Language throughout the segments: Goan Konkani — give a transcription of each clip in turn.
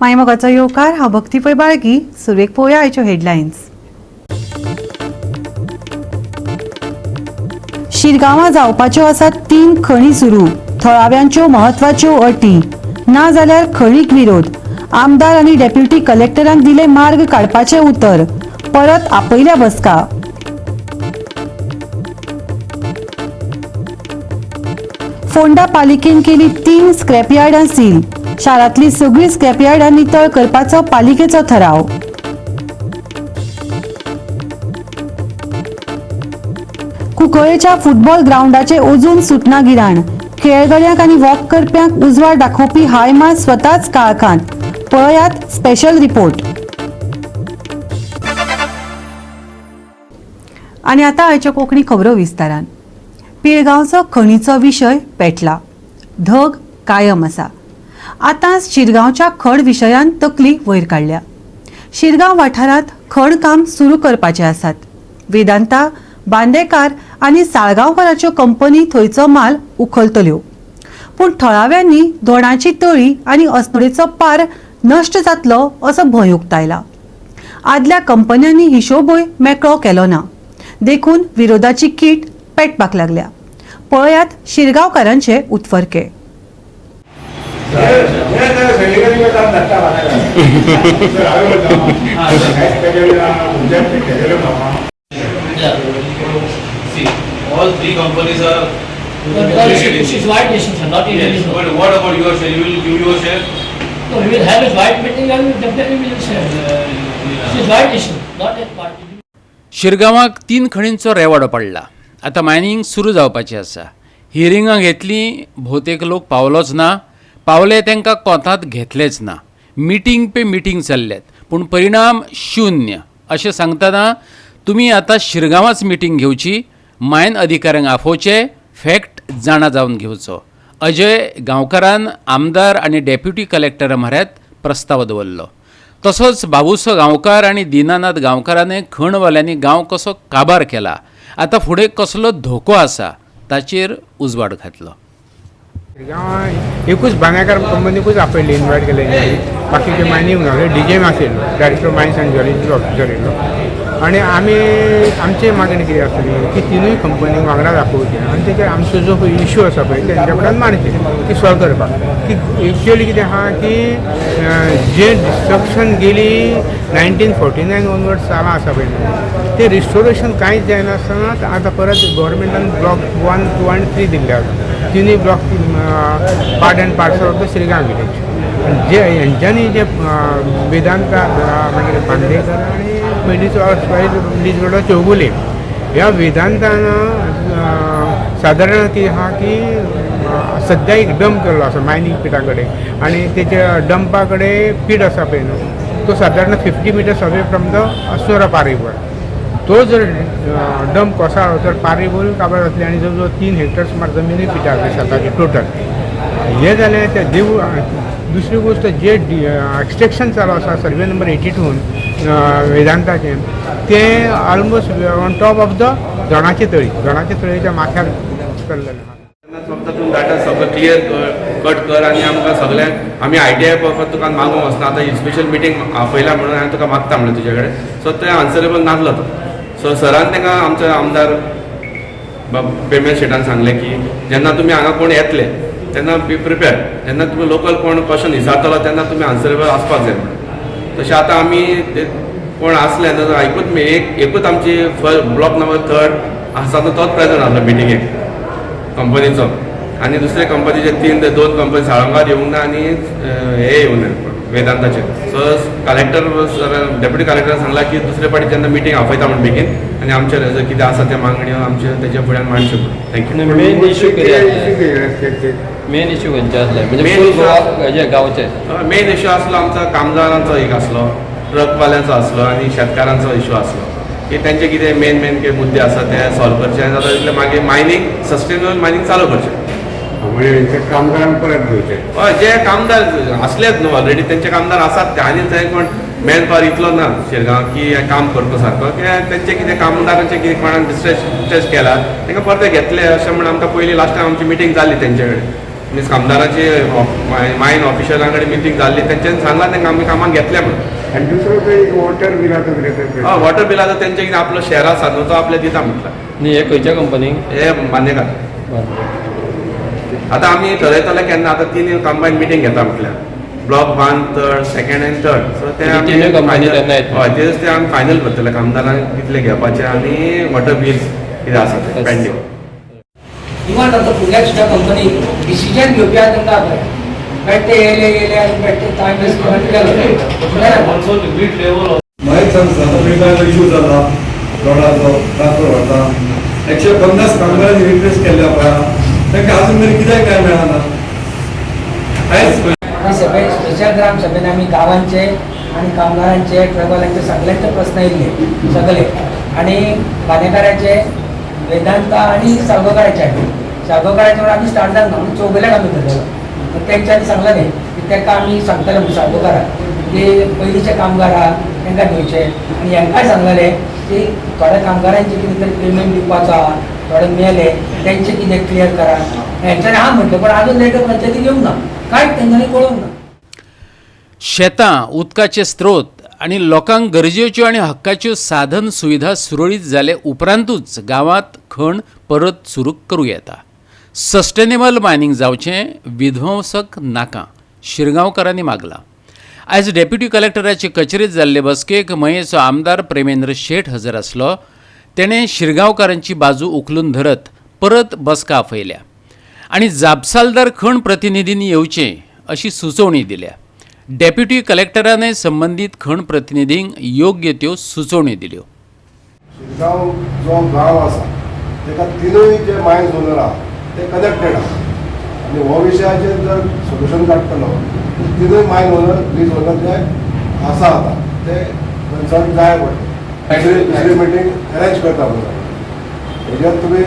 मायमोगाचो येवकार. हांव भक्ती पै बाळगी. सुरवेक पळोवया आयच्यो हेडलायन्स. शिरगांवां जावपाच्यो आसात 3 खणी सुरू. थळाव्यांच्यो म्हत्वाच्यो अटी, ना जाल्यार खणीक विरोध. आमदार आनी डेप्युटी कलेक्टरांक दिले मार्ग काडपाचें उतर. परत आपयल्या बसका. फोंडा पालिकेन केली 3 स्क्रॅपयार्डां सील. शारांतली सगळीं स्क्रॅपयार्डां नितळ करपाचो पालिकेचो ठराव. कुंकळेच्या फुटबॉल ग्रावंडाचे अजून सुटना गिराण. खेळगड्यांक आनी वॉक करप्यांक उजवाड दाखोवपी हायमा स्वताच काळखांत. पळयात स्पेशल रिपोर्ट. आनी आतां आयच्यो कोंकणी खबरो विस्तारान. पिळगांवचो खणीचो विशय पेटला, धग कायम आसा. आतां शिरगांवच्या खण विशयान तकली वयर काडल्या. शिरगांव वाठारांत खण काम सुरू करपाचे आसात. वेदांता, बांदेकार आनी साळगांवकाराच्यो कंपनी थंयचो माल उखलतल्यो, पूण थळाव्यांनी दोणाची तळी आनी अस्नोडेचो पार नश्ट जातलो असो भंय उक्तायला. आदल्या कंपन्यांनी हिशोबूय मेकळो केलो ना, देखून विरोधाची कीट पेटपाक लागल्या. पळयात शिरगांवकारांचे उत्फर्के. See, all three companies are. Because it's white nation, sir, not Yes, individual. but what about your share? You will give your share? No, we will have a joint meeting and definitely we will share. It is joint issue, not a party. शिरगांवाक 3 खणींचो रेवाडो पडला. आतां मायनींग सुरू जावपाचें आसा. हियरिंगां घेतलीं, भोवतेक लोक पावलोच ना, पावले तांकां कोंतांत घेतलेच ना. मिटींग पे मिटींग चल्ल्यात, पूण परिणाम शून्य. अशें सांगतना तुमी आतां शिरगांवाच मिटींग घेवची, मायन अधिकाऱ्यांक आफोवचे, फॅक्ट जाणा जावन घेवचो. अजय गांवकारान आमदार आनी डेप्युटी कलेक्टरा म्हऱ्यांत प्रस्ताव दवरलो. तसोच बाबुसो गांवकार आनी दिनानाथ गांवकारान खणवाल्यांनी गांव कसो काबार केला, आतां फुडें कसलो धोको आसा ताचेर उजवाड घातलो. गांवां एकूच बांदेकार कंपनीकूच आपयल्ली, इनवायट केले. बाकीचे मायनींग नासले. डीजीएम आशिल्लो, director mines and geology officer येयल्लो. आनी आमी आमची मागणी कितें आसली की तिनूय कंपनी वांगडा दाखोवचे आनी तेजेर आमचो जो पळय इशू आसा पळय तेंच्या कडेन मांडचे की सॉल्व करपाक. की एक्चुअली कितें आहा की जें डिस्ट्रक्शन गेली 1949 ऑनवर्ड चालां आसा पळय न्हू, तें रिस्टोरेशन कांयच जायनासतना आतां परत गव्हर्मेंटान ब्लॉक 1, 2 आनी 3 दिल्ले आसा. तिनूय block part and parcel of the Shirgaon village. जे हेंच्यांनी जे वेदांता, मागीर बांदेकर आनी पयलींचो लीज म्हणल्यार चौगुले, ह्या वेदांतान सादारण कितें आहा की सद्या एक डंप केल्लो आसा मायनींग पिटा कडेन आनी तेच्या डंपा कडेन पीट आसा पळय न्हू, तो सादारण 50 meters away from the Assonora Par river. तो जर डंप कोसळ्ळो तर पार रिवर काबार जातली आनी जवळ जवळ 3 हेक्टर सुमार जमिनूय पिटार जातली शेताची टोटल. हें जालें त्या देवूळ. दुसरी गोश्ट, जे एक्सट्रेक्शन चालू आसा सर्वे नंबर 82 वेदांताचें, तें almost on top of the दोणाची तळी, दोणाच्या तळयेच्या माथ्यार चल्लेलें आहा. तेन्ना फक्त तूं डाटा सगळो क्लियर कट कर आनी आमकां सगळ्यांक आमी आयटीआय फकत तुका मागूंक वचना. आतां स्पेशल मिटींग आपयला म्हणून हांवें तुका मागता म्हणलें तुजे कडेन. सो तें आन्सरेबल नासलो तो. सो सरान तांकां आमच्या आमदार पेमेंट शेटान सांगलें की जेन्ना तुमी हांगा कोण येतले तेन्ना बी प्रिपेर, जेन्ना तुमी लोकल कोण क्वेश्चन विचारतलो तेन्ना तुमी आन्सरेबल आसपाक जाय म्हणून. तशें आतां आमी ते कोण आसले ना एकूच एकूच आमची ब्लॉक नंबर 3 आसा न्हू, तोच प्रेजंट आसलो मिटिंगेक कंपनीचो. आनी दुसरे कंपनीचे 3 ते 2 कंपनी साळगांवार येवंक ना आनी हे येवंक ना वेदांताचे. सो कलेक्टर सर, डेप्युटी कलेक्टरान सांगला की दुसरे फावटी जेन्ना मिटींग आपयता म्हण बेगीन आनी आमचे कितें आसा ते मागण्यो आमचे तेच्या फुड्यान मांडच्यो म्हण. Thank you. Main issue कितें? मेन इश्यू खंयचे आसले म्हणजे Main फूल issue Goa हेजे गांवचे? मेन इश्यू आसलो आमचो कामदारांचो एक आसलो, ट्रकवाल्यांचो आसलो आनी शेतकारांचो इश्यू आसलो की तेंचे कितें मेन मेन कितें मुद्दे आसा ते सॉल्व करचे आनी जाता तितलें मागीर मायनींग, सस्टेनेबल मायनींग चालू करचें. म्हणजे कामगारांक परत घेवचे. हय, जे कामदार आसलेच न्हू ऑलरेडी, तेंचे कामदार आसात ते. आनी थंय कोण मॅन पावर इतलो ना शिरगांव की काम करता सारको की तेंचे कितें कामदारांचे कितें कोणाक डिस्ट्रेस केला तांकां परते घेतले अशें म्हण आमकां पयलीं लास्ट टायम आमची मिटींग जाल्ली तेंचे कडेन. मिन्स कामदाराची मायन ऑफिशलां कडेन मिटींग जाल्ली, तेंच्यांनी सांगलां तांकां आमी कामाक घेतल्या म्हणून. आनी दुसरो तो एक वॉटर बिलाचो कितें तरी. हय, वॉटर बिलाचो तेंचे कितें आपलो शेअर आसा न्हू, तो आपल्या दिता म्हटला. न्ही, हे खंयच्या कंपनीक? हे मान्यकार. आतां आमी ठरयतले केन्ना, आतां तीन कंबायन मिटींग घेता म्हटल्यार block 1, 3rd, 2nd and 3rd. So ते म्हणजे तिनूय कंपनी तेन्ना येतले. हय, तेच ते आमी फायनल करतले, कामदारांक कितले घेवपाचे आनी वॉटर बिल्स कितें आसा ते पेंडींग. इवन आतां फुडल्या सुद्दां कंपनी डिसिजन घेवपी आहा तांकां आपय बेठे येयले येयले आनी बेठे टायम वेस्ट करून गेलो. Also the mid level माहीत सांग, आतां पिळगांव इशू जाला रोडाचो, ट्रान्सपोर्ट व्हरता. 150 कामगारांनी रिप्लेस केल्ले पळय, तांकां अजून मेरेन कित्याक काय मेळना कांयच. आनी सभे स्पेशल ग्राम सभेन आमी गांवांचे आनी कामगारांचे, ट्रकवाल्यांचे सगल्यांचे प्रस्न येयल्ले सगळे, आनी बांदेकाराचे, वेदांता आनी साळगांवकाराचे. आनी साळगांवकाराचे म्हणून आमी स्टार्ट जावंक ना म्हणून चौगुल्याक आमी धरलेलो. तर तेंच्यांनी सांगलें न्ही की तांकां आमी सांगतले म्हणून साळगांवकाराक की पयलींचे कामगार आहा तांकां घेवचे, आनी हेंकांय सांगलेलें की थोड्या कामगारांचे कितें तरी पेमेंट दिवपाचो आहा, थोडे मेले तेंचे कितें क्लियर करा. हेंच्यांनी आहा म्हटलें, पण आजून लेटर पंचायती घेवंक ना, कांयच तेंच्यांनी कळोवंक ना. शेतां, उदकाचे स्त्रोत आनी लोकांक गरजेच्यो आनी हक्काच्यो साधन सुविधा सुरळीत जाले उपरांतूच गांवांत खण परत सुरू करूं येता. सस्टेनेबल मायनींग जावचें, विध्वंसक नाका, शिरगांवकारांनी मागलां. आयज डेप्युटी कलेक्टराचे कचेरेंत जाल्ले बसकेक मयेचो आमदार प्रेमेंद्र शेट हजर आसलो. तेणें शिरगांवकारांची बाजू उखलून धरत परत बसका आपयल्या आनी जापसालदार खण प्रतिनिधींनी येवचें अशी सुचोवणी दिल्या. डेप्युटी कलेक्टरानय संबंदीत खण प्रतिनिधींक योग्य त्यो सुचोवण्यो दिल्यो. शिरगांव जो गांव आसा तेका तिनूय जे मायन्स ओनर आहा ते कनेक्टेड आहा, आनी हो विशयाचेर जर सोल्युशन काडटलो, तिनूय मायन ओनर, लीज ओनर जे आसा आतां ते कन्सर्न जाय पडटले. दुसरी दुसरी मिटींग अरेंज करता म्हणून हेजेर तुमी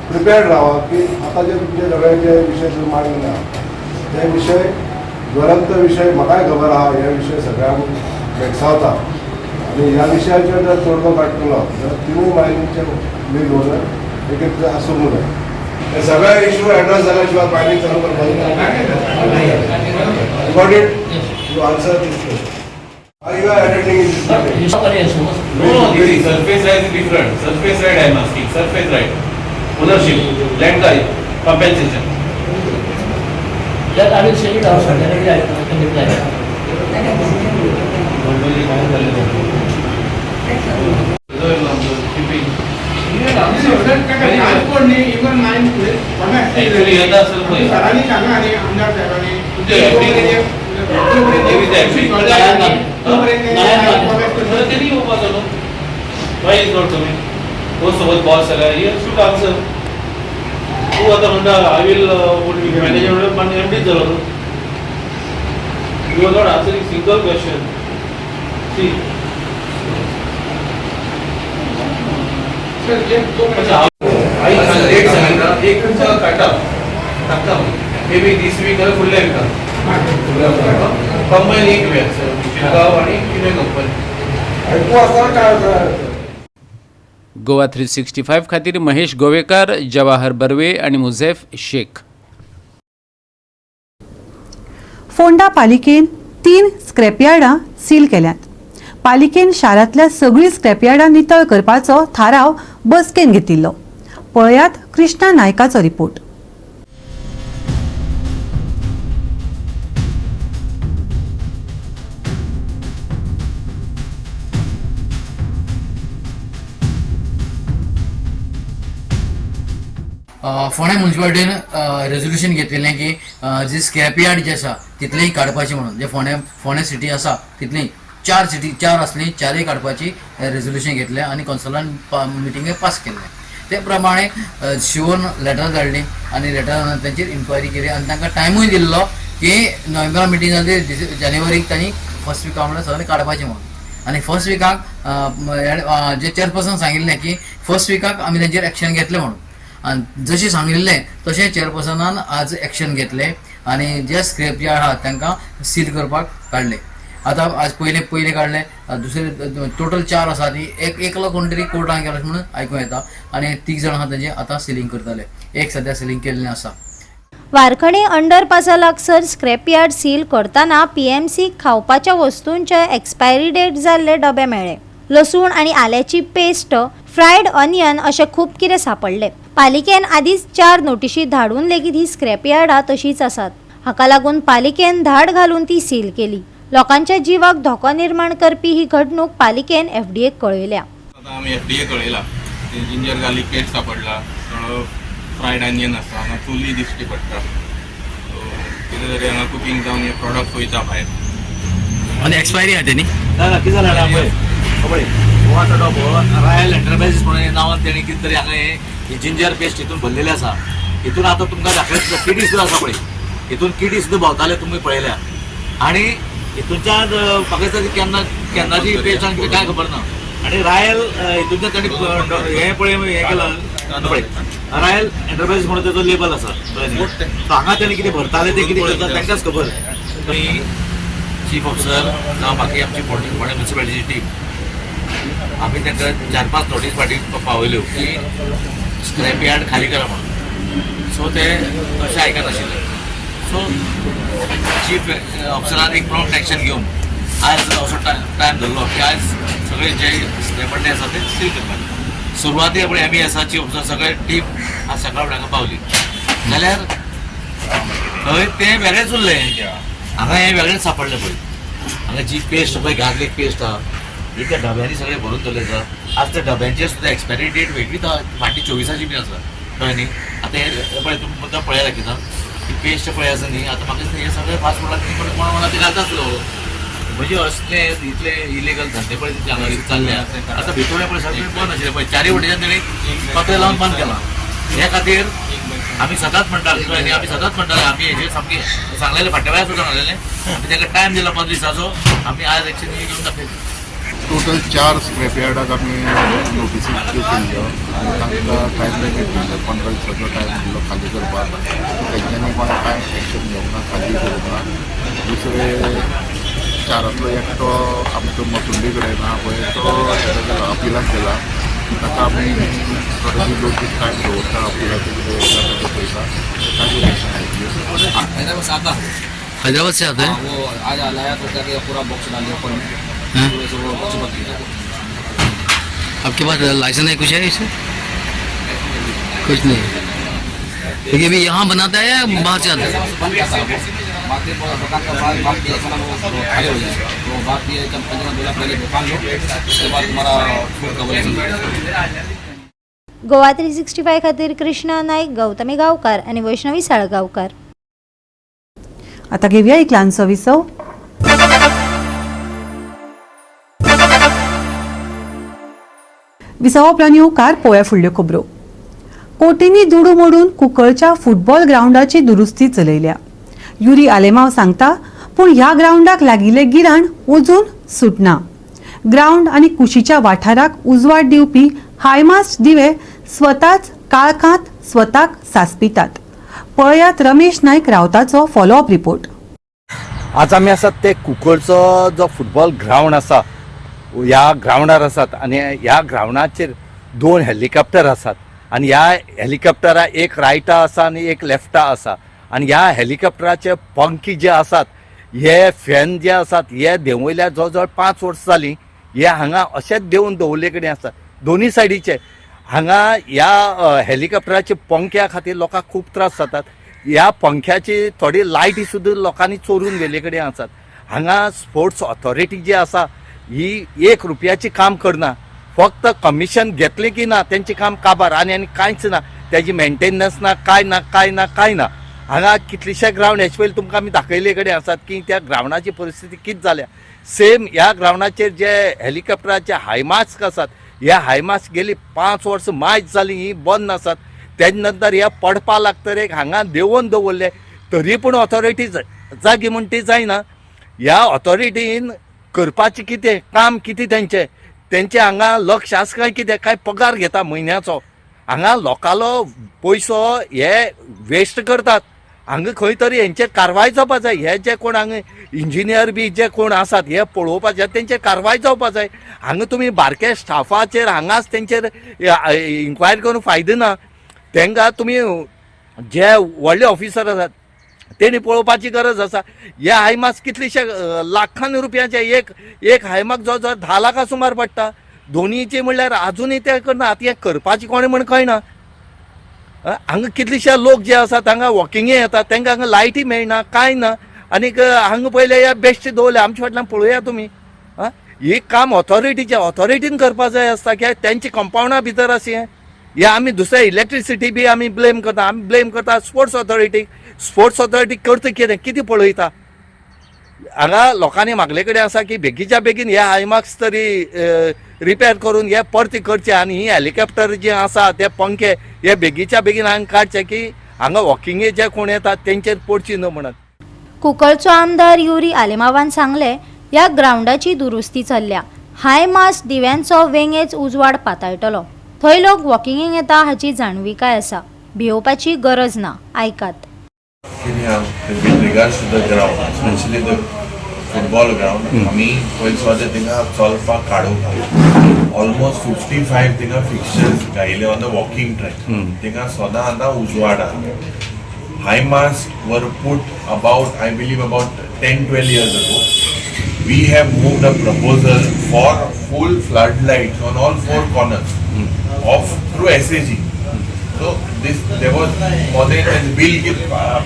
प्रिपेर्ड रावा की आतां जे तुमचे सगळे जे विशय तुमी मांडले आहा ते विशय ज्वलंत विशय, म्हाकाय खबर आहा हे विशय सगळ्यांक भेडसावता, आनी ह्या विशयाचेर जर तोडगो काडटलो जाल्यार तिनूय मायनींगचे लीज ओनर एक एक आसूंक जाय. हे सगळे इशू एड्रेस जाल्या शिवाय मायनींग चालू करपाक. Got it? You answer this question. Are you attending in this meeting? No, no, this is surface right is different. Surface right I am asking, surface right. Ownership, land guy, compensation. That I will send it out, directly I can reply. Shipping. Transport न्ही, इवन मायन Actually, येता असेल पळय. सरांनी सांगला न्ही, आमदार साहेबांनी. तुमचे FD. तेणी येवपाचो न्हू. Why is not coming? तो सोबत बॉस जाल्यार he should answer. तूं आतां म्हणटा I will manager, पण एमडीच जालो न्हू. You are not answering single question. See. अच्छा, डेट सांगितलं एक तुमचा काडटा, सांगता मे बी these week नाल्यार फुडल्या विकान कंबायन एक घेवया, शिरगांव आनी किनें कंपनी. आनी तूं आसतना काय जाता? गोवा 365 खातीर महेश गोवेकार, जवाहर बर्वे आनी मुझेफ शेख. फोंडा पालिकेन 3 स्क्रॅपयार्डां सील केल्यांत. पालिकेन शारांतल्या सगळीं स्क्रॅपयार्डां नितळ करपाचो थाराव बसकेन घेतिल्लो. पळयात कृष्णा नायकाचो रिपोर्ट. फोंडें मुन्सिपालिटीन रेजोल्युशन घेतिल्लें की जी स्क्रॅप यार्ड जी आसा तितलीय काडपाची म्हणून, जे फोंडें फोंडें सिटी आसा तितली 4 सिटी, 4 आसली, 4 काडपाची रेजोल्युशन घेतलें आनी कौन्सिलान मिटिंगे पास केल्लें. ते प्रमाणे शिवोन लेटर धाडली आनी लेटरान तेंचेर इन्क्वायरी केली आनी तांकां टायमूय दिल्लो की नोव्हेंबरा मिटींग जाली, जानेवारीक तांणी फर्स्ट विका म्हणल्यार सगळें काडपाचें म्हणून. आनी फर्स्ट विकाक जे चेअरपर्सन सांगिल्लें की फर्स्ट विकाक आमी तेंचेर एक्शन घेतलें म्हणून, आनी जशें सांगिल्लें तशें चेअरपर्सनान आज एक्शन घेतलें आनी जे स्क्रॅप यार्ड आहा तांकां सील करपाक काडलें. आतां आज पयले पयले काडले, दुसरे टोटल 4 आसा ती एक एकलो कोण तरी कोर्टान गेलो म्हणून आयकूंक येता आनी 3 जाण आहा तेंचे आतां सिलींग करतले. एक सद्या सिलींग केल्लें आसा. वारखणी अंडरपासा लागसर स्क्रॅपयार्ड सील करतना पीएमसीक खावपाच्या वस्तूंचे एक्सपायरी डेट जाल्ले डबे मेळ्ळे. लसूण आनी आल्याची पेस्ट, फ्रायड ऑनियन अशें खूब कितें सांपडलें. पालिकेन आदींच 4 नोटिशी धाडून लेगीत ही स्क्रॅपयार्डां तशींच आसात. हाका लागून पालिकेन धाड घालून ती सील केली. लोकांच्या जिवाक धोको निर्माण करपी ही घडणूक पालिकेन एफडीएक कळयल्या. आतां आमी एफडीए कळयला, जिंजर गार्लीक पेस्ट सापडला, थोडो फ्रायड ऑनियन आसा, हांगा चुली दिश्टी पडटा. सो कितें तरी हांगा कुकींग जावन हे प्रोडक्ट वयता भायर. आनी एक्सपायरी आहा तेणी. ना ना, कितें जालें पळय पळय, हो आतां डबो रॉयल एंटरप्रायजीस म्हणून नांवान तेणी कितें तरी हांगा हे जिंजर पेस्ट हितून भरलेले आसा. हितून आतां तुमकां दाखयता, किडी सुद्दां आसा पळय, हितून किडी सुद्दां भोंवताले तुमी पळयल्या. आनी हितूनच्यान म्हाका दिसता केन्ना केन्नाची पेस्ट आनी कांय खबर ना. आनी रॉयल हितूनच्यान ताणी हें पळय हें केलां पळय, रॉयल एंटरप्रायजीस म्हणून तेजो लेबल आसा. सो हांगा तेणी कितें भरताले ते कितें करता तांकांच खबर. चीफ ऑफिसर जावं बाकी आमची फोंडें म्युनिसिपालिटीची टीम, आमी तांकां 4-5 नोटीस फाटीं पावयल्यो की स्क्रॅप यार्ड खाली करा म्हणून. सो ते तशें आयकनाशिल्ले. सो चीफ ऑफिसरान एक प्रॉम्प्ट एक्शन घेवन आयज असो टायम धरलो की आयज सगळे जे स्क्रॅप यार्ड आसा ते सील करपाचे. सुरवाती आपले एम ई आसा, चीफ ऑफिसर, सगळे टीम आज सकाळ हांगा पावली जाल्यार थंय तें वेगळेंच उरलें, हांगा हें वेगळेंच सापडलें पळय. हांगा जी पेस्ट पळय, गार्लीक पेस्ट आहा, ही त्या डब्यांनी सगळें भरून दवरलें आसा. आज त्या डब्यांचेर सुद्दां एक्सपायरी डेट वेगळीच आहा, फाटीं 24 बी आसा, कळ्ळें न्ही. आतां हें पळय तुमी मुद्दाम पळयात दाखयता, ही पेस्ट पळय आसा न्ही. आतां म्हाका दिसता हें सगळें फास्ट फुडाक कोण कोणा ते घालता आसलो. म्हणजे असले इतले इलिगल धंदे पळय ते हांगा चल्ल्या. आतां भितर पळय सगळें बंद आशिल्लें पळय, चारी वटेच्यान तेणी पत्रे लावन बंद केलां. हे खातीर आमी सदांच म्हणटाले, कळ्ळें न्ही, आमी सदांच म्हणटाले, आमी हेजेर सामकें सांगलेलें, फाटल्या वेळार सुद्दां सांगलेलें. आमी तांकां टायम दिला 15 दिसाचो, आमी आयज एक्शन घेवन दाखयली. टोटल 4 स्क्रॅप यार्डाक आमी नोटिसी इश्यू केल्ल्यो आनी तांकां टायम लिमीट दिल्लो, 15 दिसाचो टायम दिल्लो खाली करपाक. तेंच्यांनी कोणें कांय एक्शन घेवंक ना, खाली करूंक ना. दुसरे 4तांतलो एकटो आमचो मसुंडी कडेन आहा पळय, तो हेका गेला, अपिलाक गेला. ताका आमी थोडे दीस 2 दीस टायम दवरता, अपिलाचें कितें जाता तें पळयता, ताजेर एक्शन घेतली. हैदराबाद से आता है. हैदराबाद से आता है. वो आज लाया तो क्या किया, पूरा बॉक्स डाल दिया ऊपर में. हाँ? पूरे से वो बॉक्स बन गया. आपके पास लाइसेंस है, कुछ है इसे? कुछ नहीं. लेकिन अभी यहाँ बनाता है या बाहर से आता है? बन जाता है वो, बाकी वो दुकान का बाद बात किया ना, वो खाली हो जाएगा. तो बात ये कंपनी ने बोला पहले दुकान लो, उसके बाद तुम्हारा फूड का लाइसेंस. गोवा 365 खातीर कृष्णा नाईक, गौतमी गांवकार आनी वैष्णवी साळगांवकार. आता घेऊया एक ल्हानसो विसव. विसवा उपरांत येवकार पळोवया फुडल्यो खबरो. कोटींनी दुडू मोडून कुंकळच्या फुटबॉल ग्रावंडाची दुरुस्ती चलयल्या. युरी आलेमाव सांगता, पूण ह्या ग्रावंडाक लागिल्लें गिराण अजून सुटना. ग्रावंड आनी कुशीच्या वाठाराक उजवाड दिवपी हायमास्ट दिवे स्वताच काळखांत स्वताक सांसपितात. पळयात रमेश नायक रावताचो फॉलोअप रिपोर्ट. आज आमी आसात ते कुंकळचो जो फुटबॉल ग्रावंड आसा, ह्या ग्रावंडार आसात आनी ह्या ग्रावंडाचेर 2 हेलिकॉप्टर आसात आनी ह्या हेलिकॉप्टरा एक रायटा आसा आनी एक लेफ्टा आसा आनी ह्या हेलिकॉप्टराचे पंखे जे आसात, हे फॅन जे आसात, हे देंवयल्यार जवळ जवळ 5 वर्सां जालीं, हे हांगा अशेंच देंवून दवरले कडेन आसात दोनूय सायडीचे. हांगा ह्या हेलिकॉप्टराचे पंख्या खातीर लोकांक खूब त्रास जातात. ह्या पंख्याची थोडी लायटी सुद्दां लोकांनी चोरून व्हेले कडेन आसात. हांगा स्पोर्ट्स ऑथॉरिटी जी आसा ही 1 रुपयाची काम करना, फक्त कमिशन घेतलें की ना तेंचें काम काबार आनी आनी कांयच ना, तेजी मेंटेनन्स ना, कांय ना, कांय ना, कांय ना. हांगा कितलेशे ग्रावंड हेचे पयलीं तुमकां आमी दाखयले कडेन आसात की त्या ग्रावंडाची परिस्थिती कितें जाल्या. सेम ह्या ग्रावंडाचेर जे हेलिकॉप्टराचे हायमास्क आसात, ह्या हायमास्क गेली 5 वर्सां मायज जाली ही बंद आसात. तेजे नंतर हे पडपा लागतरेक हांगा देंवोवन दवरले तरी पूण ऑथॉरिटी जागी म्हण ती जायना. ह्या ऑथॉरिटीन करपाचें कितें काम, कितें तेंचें, तेंचें हांगा लक्ष आसा काय कितें? काय पगार घेता म्हयन्याचो? हांगा लोकांलो पयसो हे वेस्ट करतात. हांगा खंय तरी हेंचेर कारवाय जावपा जाय. हे जे कोण हांगा इंजिनियर बी जे कोण आसात हे पळोवपा जाय, तेंचेर कारवाय जावपा जाय. हांगा तुमी बारके स्टाफाचेर हांगाच तेंचेर इन्क्वायरी करून फायदो ना. तांकां तुमी जे व्हडले ऑफिसर आसात तेणी पळोवपाची गरज आसा. हे हायमास कितलेशे लाखांनी रुपयांचे, एक एक हायमाक जवळ जवळ 10 लाखां सुमार पडटा. दोनीचे म्हणल्यार आजुनूय ते करना. आतां हें करपाचें कोणें म्हण कळना. हांगा कितलेशे लोक जे आसात हांगा वॉकिंगे येतात, तांकां हांगा लायटी मेळना, कांय ना. आनीक हांगा पयले हे बेश्टे दवरले आमच्या फाटल्यान पळोवया तुमी. हे काम ऑथॉरिटीचें, ऑथॉरिटीन करपा जाय आसता, कित्याक तेंच्या कंपावंडा भितर आसा हें. हे आमी दुसऱ्या इलेक्ट्रिसिटी बी आमी ब्लेम करता, आमी ब्लेम करता स्पोर्ट्स ऑथॉरिटीक. स्पोर्ट्स ऑथॉरिटी करता कितें, कितें पळयता? हांगा लोकांनी मागले कडेन आसा की बेगीच्या बेगीन हे हायमार्क्स तरी रिपेर करून हे परते करचे आनी ही हेलिकॉप्टर जे आसा ते पंखे हे बेगीच्या बेगीन हांगा काडचे की हांगा वॉकिंगे जे कोण येतात तेंचेर पडची न्हू म्हणून. कुंकळचो आमदार युरी आलेमावान सांगले, ह्या ग्रावंडाची दुरुस्ती चल्ल्या. हाय मास्ट दिव्यांचो वेंगेच उजवाड पाताळटलो. थंय लोक वॉकिंगेक येता हाची जाणविकाय आसा. भियोवपाची गरज ना. आयकात. With regards to the ground, especially the football ground, आमी पयले सुवातेर थिंगा चलपाक काडूंक ऑलमोस्ट 55 थिंगा फिक्चर्स घायले ऑन the walking track. थिंगा सदां आतां उजवाड आहा. High mast were put about, I believe, about 10-12 years ago. We have moved a proposal for full floodlights on all four corners of through SAG. So this there was more than bill keep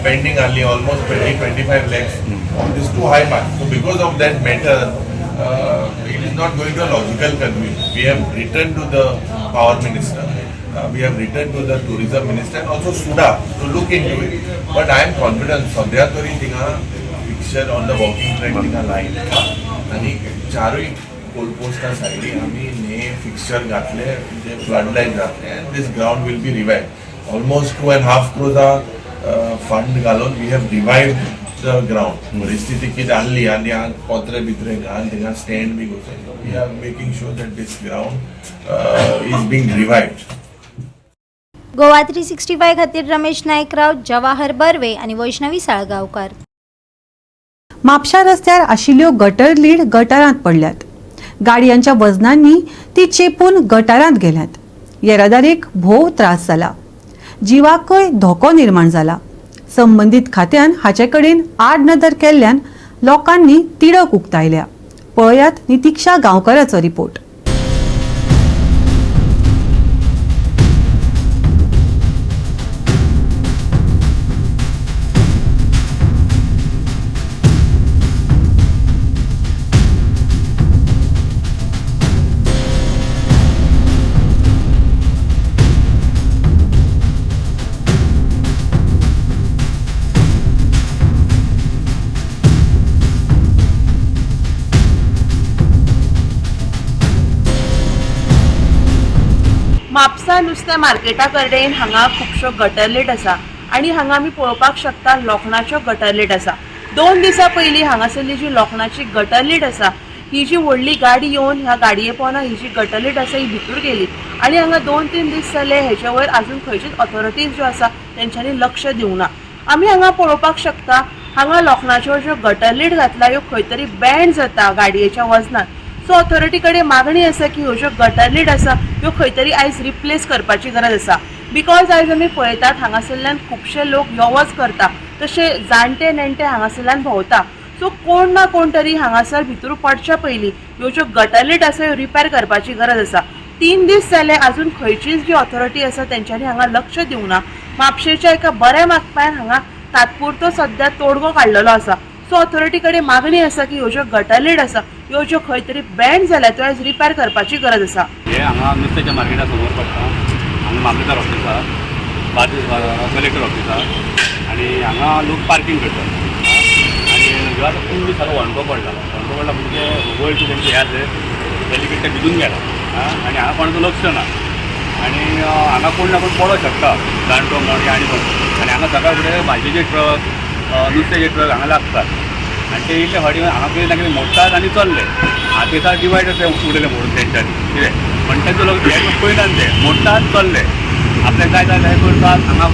pending only almost 20-25 lakhs on these two high masts. So because of that matter, it is not going to a logical conclusion. We have written to the power minister, we have written to the tourism minister and also SUDA to look into it. But I am confident सध्या तरी थिंगा fixture on the walking track थिंगा लायट आनी चारूय पोल पोस्टा सायडी आमी हे फिक्चर घातले, जे फ्लड लायट घातले and this ground will be revived. Almost 2.5 crores fund घालून we have revived the ground. परिस्थिती कितें आहली आनी पत्रे बित्रे घालून थिंगा स्टँड बी घुसयलो. We are making sure that this ground is being revived. Goa 365 खातीर रमेश नायक राव, जवाहर बर्वे आनी वैष्णवी साळगांवकार. म्हापशा रस्त्यार आशिल्ल्यो गटर लीड गटारांत पडल्यात. गाडयांच्या वजनांनी ती चेपून गटारांत गेल्यात. येरादारीक भोव त्रास जाला, जिवाकय धोको निर्माण जाला. संबंदीत खात्यान हाचे कडेन आडनदर केल्ल्यान लोकांनी तिडक उक्तायल्या. पळयात नितिक्षा गांवकराचो रिपोर्ट. म्हापसा नुस्तें मार्केटा कडेन हांगा खुबश्यो गटरलेट आसा आनी हांगा आमी पळोवपाक शकता लोखणाच्यो गटरलेट आसा. 2 दिसां पयलीं हांगासरली जी लोखणाची गटरलेट आसा ही जी व्हडली गाडी येवन ह्या गाडये पोंदा ही जी गटरलेट आसा ही भितूर गेली आनी हांगा 2-3 दीस जाले हेचे वयर आजून खंयचीच ऑथॉरिटीज ज्यो आसा तेंच्यांनी लक्ष दिवंक ना. आमी हांगा पळोवपाक शकता हांगा लोखणाच्यो ज्यो गटरलेट घातला ह्यो खंय तरी बँड जाता गाडयेच्या वजनान. सो ऑथॉरिटी कडेन मागणी आसा की ह्यो ज्यो गटरलेट आसा ह्यो खंय तरी आयज रिप्लेस करपाची गरज आसा. Because आयज आमी पळयतात हांगासरल्यान खुबशे लोक यो वच करता, तशे जाणटे नेणटे हांगासरल्यान भोंवता. सो कोण ना कोण तरी हांगासर भितर पडच्या पयलीं ह्यो ज्यो गटरलेट आसा ह्यो रिपेर करपाची गरज आसा. 3 दीस जाले आजून खंयचीच जी ऑथॉरिटी आसा तेंच्यांनी हांगा लक्ष दिवंक ना. म्हापशेच्या एका बऱ्या मागप्यान हांगा तात्पुरतो सद्या तोडगो काडलेलो आसा. सो ऑथॉरिटी कडेन मागणी आसा की ह्यो ज्यो गटरलेट आसा ह्यो ज्यो खंय तरी बँड जाल्या त्यो आयज रिपेर करपाची गरज आसा. हे हांगा नुस्त्याच्या मार्केटा समोर पडटा. हांगा मामलेदार ऑफिस आसा, बार्देस कलेक्टर ऑफिस आसा आनी हांगा लोक पार्कींग करतात. आनी ह्यो आतां कुंडी सारको होंडको पडला, होंडको पडला म्हणजे वयर तेंचे हे आसले बेलिकेट ते भिजून गेला आनी हांगा कोणाचो लक्ष ना आनी हांगा कोण ना कोण पडोंक शकता, जाणटो म्हण आनी कोण. आनी हांगा सकाळ फुडें भाजयेचे ट्रक, नुस्त्याचे ट्रक हांगा लागतात आनी ते इल्ले फाटी हांगा कितें ना कितें मोडटात आनी चल्ले. हातीसार डिवायडर ते उडयले मोडून तेंच्यांनी कितें पण तेंचो लोक हे पळयनात, ते मोडटात चल्ले, आपल्याक जाय जाय करतात, हांगा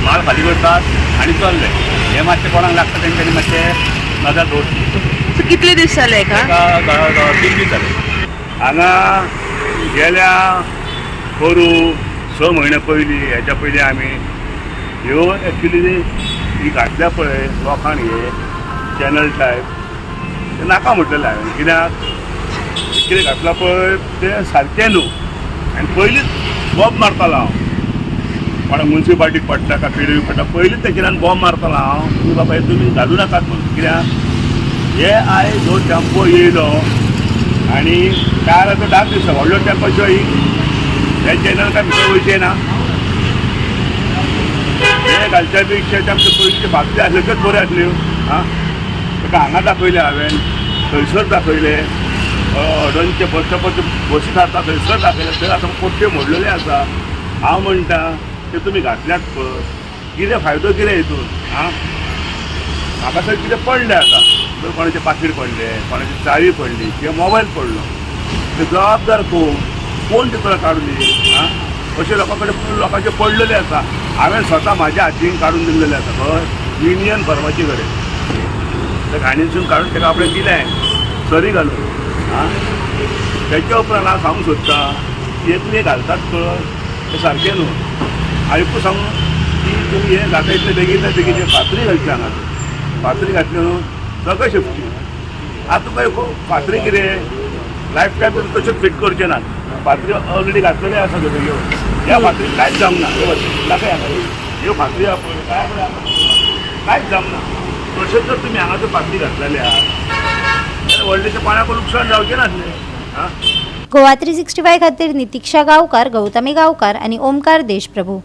माल खाली करतात आनी चल्ले. हे मातशें कोणाक लागता तेंच्यांनी मातशें नदर दवरची. कितले दीस जाले एका? 3 दीस जाले. हांगा गेल्या पोरू 6 म्हयने पयलीं, हेच्या पयलीं आमी ह्यो एक्चुली ही घातल्या पळय लोकांक हे चॅनल टायप ते नाका म्हटलेलें हांवें. कित्याक कितें घातलां पळय तें सारकें न्हू. आनी पयलींच बॉम्ब मारतालो हांव, कोणाक मुन्सिपाल्टीक पडटा काय पी पडटा, पयलींच तेचेरान बॉम्ब मारतालो हांव की बाबा हे तुमी घालूं नाकात म्हणून. कित्याक हे आयज जो टेम्पो येयलो आनी टायराचो दाग दिसता, व्हडलो टेम्पो शिवाय हे चॅनल काय भितर वयचें ना. हे घालच्या पेक्षा ते आमचे पयलींचे फातरी आसल्यो त्योच बऱ्यो आसल्यो. आं, ताका हांगा दाखयलें हांवें, थंयसर दाखयलें, अडनचे बस स्टॉपाचे बसी थारता थंयसर दाखयलें, थंय आतां पट्ट्यो मोडलेल्यो आसा. हांव म्हणटा ते तुमी घातल्यात पळय, कितें फायदो कितें हितून? आं, म्हाका थंय कितें पडलें आतां, थंय कोणाचें पाकीट पडलें, कोणाची चावी पडली किंवा मोबायल पडलो, ते जबाबदार कोण? कोण ते तुला काडून दिली? आं, अशे लोकां कडेन लोकांचे पडलेले आसा. हांवें स्वता म्हाज्या हातीन काडून दिल्लेले आसा खंय युनियन फर्माचे कडेन, त्या घाणीसून काडून ताका आपणें दिलें सरी घालून. आं, तेच्या उपरांत हांव सांगूंक सोदता की हे तुमी घालतात पळय तें सारकें न्हू. आयकूं सांगू की तुमी हें जाता इतलें बेगीन बेगीन फातरी घालची हांगा, फातरी घातली न्हू सगळें शेफ्टी. आतां तुका फातरी कितें लायफ टायम तुमी तशें फिट करचें ना, फातरी ऑलरेडी घातलेले आसा ह्यो, ह्या फातरी कांयच जावंक ना. दाखय हांगा ह्यो फातरी आहा पळय, काय पळय कांयच जावंक ना. तशेंच जर तुमी हांगा जर फातरी घातलेले आहा जाल्यार व्हडलेशें कोणाकूय लुकसाण जावचें नासलें. आं, गोवा 365 खातीर नितीक्षा गांवकार, गौतमी गांवकार आनी ओमकार देशप्रभू.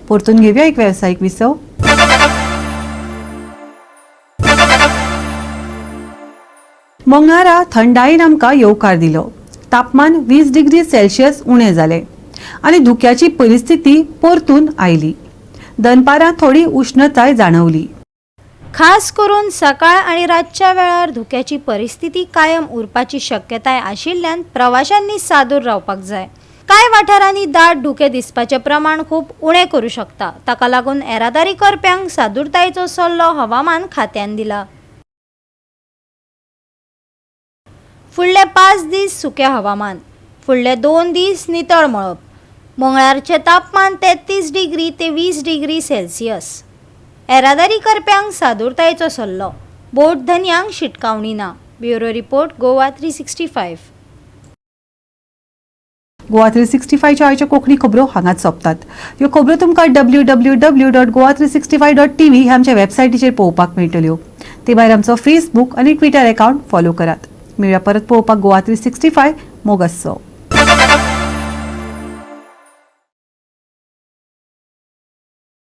परतून घेवया एक वेवसायीक विसव. मंगळारा थंडायेन आमकां येवकार दिलो. तापमान 20 डिग्री सेल्सियस उणें जालें आनी धुक्याची परिस्थिती परतून आयली. दनपारां थोडी उश्णताय जाणवली. खास करून सकाळ आनी रातच्या वेळार धुक्याची परिस्थिती कायम उरपाची शक्यताय आशिल्ल्यान प्रवाशांनी सादूर रावपाक जाय. कांय वाठारांनी दाट धुकें दिसपाचें प्रमाण खूब उणें करूं शकता. ताका लागून येरादारी करप्यांक सादूरतायेचो सल्लो हवामान खात्यान दिला. फुडले 5 दीस सुकें हवामान, फुडले 2 दीस नितळ मळब. मंगळारचें तापमान 33 डिग्री ते 20 डिग्री सेल्सियस. येरादारी करप्यांक सादूरतायेचो सल्लो, बोट धनयांक शिटकावणी ना. Bureau report, Goa 365. Goa 365च्या आयच्यो कोंकणी खबरो हांगाच सोंपतात. ह्यो खबरो तुमकां www.goa365.tv ह्या आमच्या वेबसायटीचेर पळोवपाक मेळटल्यो. ते भायर आमचो फेसबूक आनी ट्विटर अकावंट फॉलो करात. मेळया परत पळोवपाक गोवा 365. मोग आसचो.